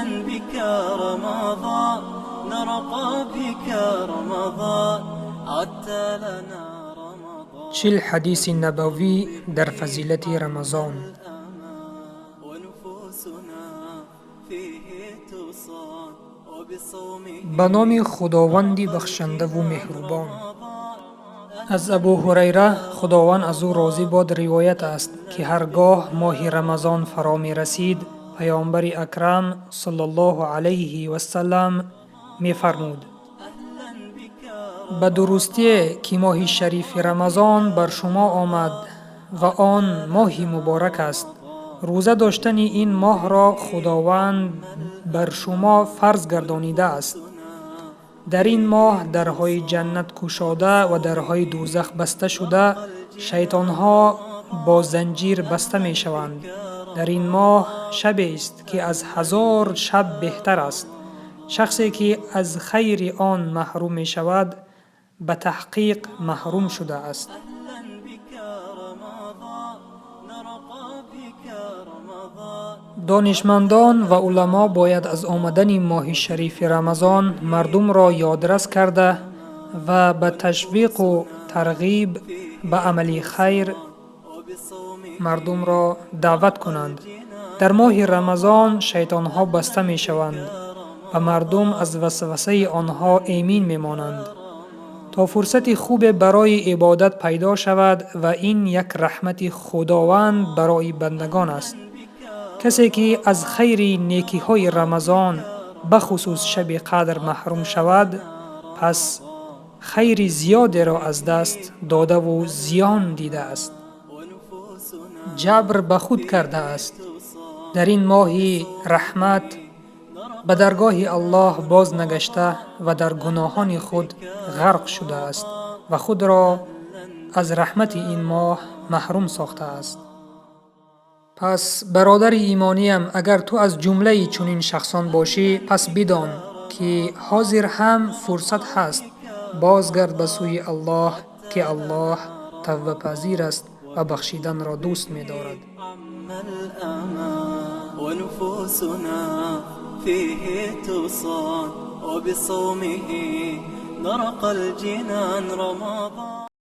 أهلا بك رمضان، نرقى بك رمضان، عدت لنا رمضان. 40 ҳадиси набавӣ дар фазилати Рамазон. ونفوسنا فيه تصان وبصومه. Ба номи Худованди бахшандаву меҳрубон. Аз Абу Ҳурайра, Худованд аз ӯ розӣ бод, ривоят аст, ки ҳар гоҳ моҳи Рамазон фаро мерасид, Паёмбари Акрам саллаллоҳу алайҳи вассалам мефармуд: «Ба дурустие, ки моҳи шарифи Рамазон бар шумо омад ва он моҳи муборак аст. Рӯза доштани ин моҳро Худованд бар шумо фарз гардонидааст. Дар ин моҳ дарҳои ҷаннат кушода ва дарҳои дӯзах баста шуда, шайтонҳо бо занҷир баста мешаванд. Дар ин моҳ шабест, ки аз 1000 шаб беҳтар аст. Шахсе, ки аз хайри он маҳрум мешавад, ба таҳқиқ маҳрум шудааст.» أهلا بك رمضان، نرقى بك رمضان. Донишмандон ва уламо бояд аз омадани моҳи шарифи Рамазон мардумро ёдрас карда ва ба ташвиқу тарғиб ба амали хайр мардумро даъват кунанд. Дар моҳи Рамазон шайтонҳо баста мешаванд ва мардум аз васвасаи онҳо эмин мемонанд, то фурсати хубе барои ибодат пайдо шавад, ва ин як раҳмати Худованд барои бандагон аст. Касе, ки аз хайри некиҳои Рамазон, бахусус шаби қадр, маҳрум шавад, пас хайри зиёдеро аз даст додаву зиён дидааст, ҷабр ба худ кардааст. Дар ин моҳи раҳмат ба даргоҳи Аллоҳ боз нагашта ва дар гуноҳони худ ғарқ шудааст ва худро аз раҳмати ин моҳ маҳрум сохтааст. Пас, бародари имониям, агар ту аз ҷумлаи чунин шахсон бошӣ, пас бидон, ки ҳозир ҳам фурсат ҳаст. Бозгард ба сӯи Аллоҳ, ки Аллоҳ тавбапазир аст ва бахшиданро дӯст медорад. عم الأمان ونفوسنا فيه تصان وبصومه نرقى الجنان رمضان.